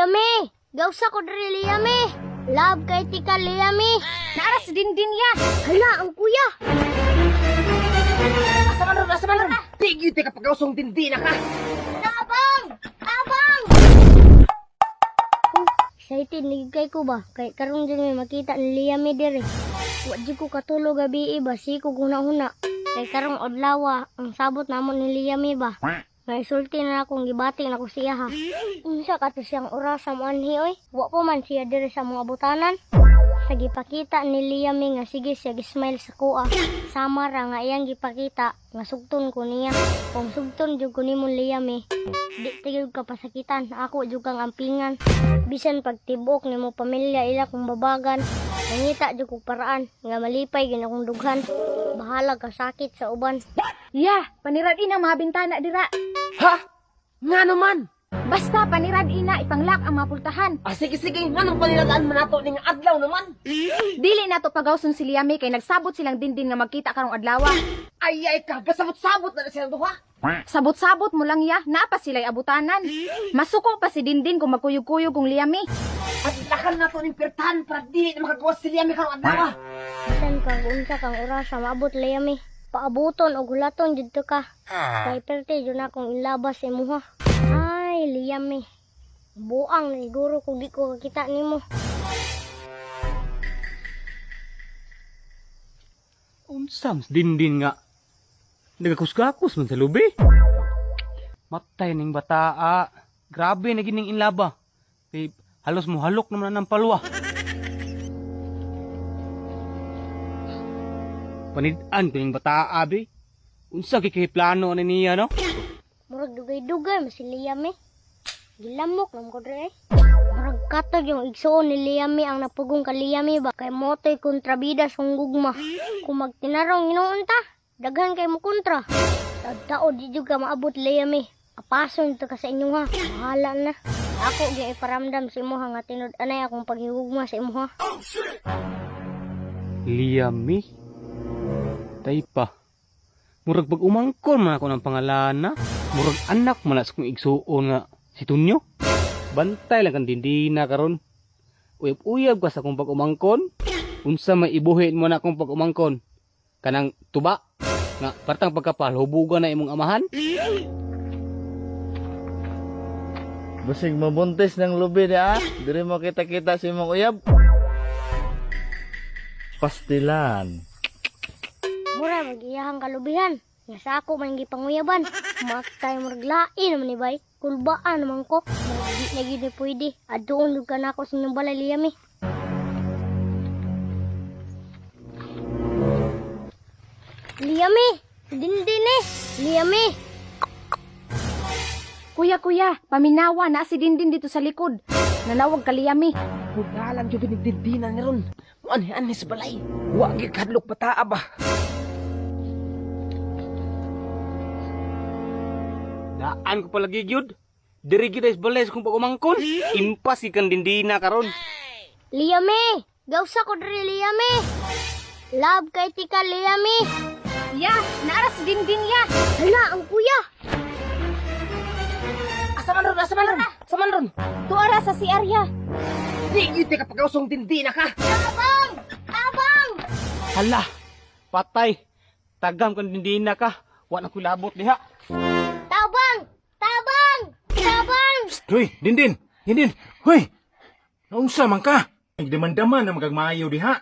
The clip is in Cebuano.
Liame! Gawsa ko diri, Liame! Love kay tika, Liame! Naara si Dindin ya. Hala, ang kuya! Asa man ron, asa man ron? Di gyud ka pagausong dindina ka. Tabang! Tabang! Oh, excited ni kay ko ba? Kay karon jud may makita ni Liame diri. Wa jud ko katulog gabi ba, siko huna-huna. Kay karong adlaw ang sabot namo ni Liame ba. May sulti na akong gibati na ko siya ha. Unsa ka to siyang oras sa moanhi oy? Wa pa man siya diri sa mga butanan. Sa gipakita ni Liame nga sige siya gismile sa kuha. Sama ra nga iyang gipakita nga sugton ko niya. Kung sugton jud ko nimo Liame, di tigil ka pasakitan. Ako jud kang ampingan. Bisan pagtibok nimo pamilya ila kong babagan. Nangita jud kog paraan nga malipay gid akong dughan. Bahala ka sakit sa uban. Ya, panirad-in ang mga bintana dira. Ha? Nga naman. Basta panirad-in na ipanglak ang mga pultahan. Ah, sige, sige, nganong paniladaan man nato ning adlaw naman? Dili na to pagawson si Liame kay nagsabot silang Dindin nga magkita karong adlaw. Ay, ay ka, gasabot-sabot na na silang duha. Sabot-sabot mo lang ya, naa pa sila'y abutanan. Masuko pa si Dindin kung magkuyog-kuyog kung Liame. At lakan na to ning pertahan para dili na makagawas si Liame karong adlaw. Bisan kang unsa kang oras sa maabot Liame. Paabuton og hulaton jud to ka. Kay perte jud na akong ilabas imuha. Ay, Liame. Buang na siguro kung di ko kakita nimo. Unsams dindin nga. Nagakusgakus man sa lubi. Matay ning bataa. Grabe na gining inlaba. Kay halos muhalok naman na ng palwa. Panid-an ko ning bataa be. Unsa kay kay plano ani niya no? Murag dugay-dugay man si Liame. Gilamok naman ko dre. Murag katog yung igsuon ni Liame ang napugong ka Liame ba kay motoy kontrabida sa gugma. Kung magtinarong hinuon ta, daghan kay mo kontra. Taod-taod di jud ka maabot Liame. Apason to ka sa inyo ha. Bahala na. Ako gyud iparamdam sa imuha nga tinud anay akong paghigugma sa imuha. Liami. Tay pa. Murag pag umangkon man ako ng pangalan na. Murag anak man na sa kong igsuon nga si Tunyo. Bantay lang kang dindina karon. Uyab-uyab ka sa kong pag-umangkon. Unsa may ibuhin mo na akong pag-umangkon. Kanang tuba. Nga partang pagkapal hubugan na imong amahan. Basig mabuntis ng lubi ni ah. Diri mo kita-kita si imong uyab. Pastilan. Mura mag-iyahang kalubihan. Nga sa ako man gipanguyaban. Matay murag lain naman ni bay. Kulbaan naman ko. Murag di na gyud ni pwede. Aduon jud ka nako sa inyong balay Liame. Liame! Dindin eh! Liame! Kuya, kuya, paminawa na si Dindin dito sa likod. Nanawag ka Liame. Budalan jud ning dindina ni ron. Muanhi-anhi sa balay. Wa gyud kadlok bataa ba. Daan ko palagi gyud. Diri gyud ay sa balay sa kong pag-umangkon. Impas gyud kang dindina karon. Liame! Gawsa ko diri Liame! Love kay tika Liame! Ya, naara si Dindin ya. Hala, ang kuya! Asa man ron, asa man ron? Asa man ron? Tuara sa CR ya. Di gyud ka pagausong dindina ka. Tabang! Tabang! Hala, patay. Tagam kang dindina ka. Wa na ko labot diha. Tabang! Tabang! Tabang! Hoy, Dindin! Dindin! Hoy! Naunsa man ka? Nagdaman-daman na magagmayo diha.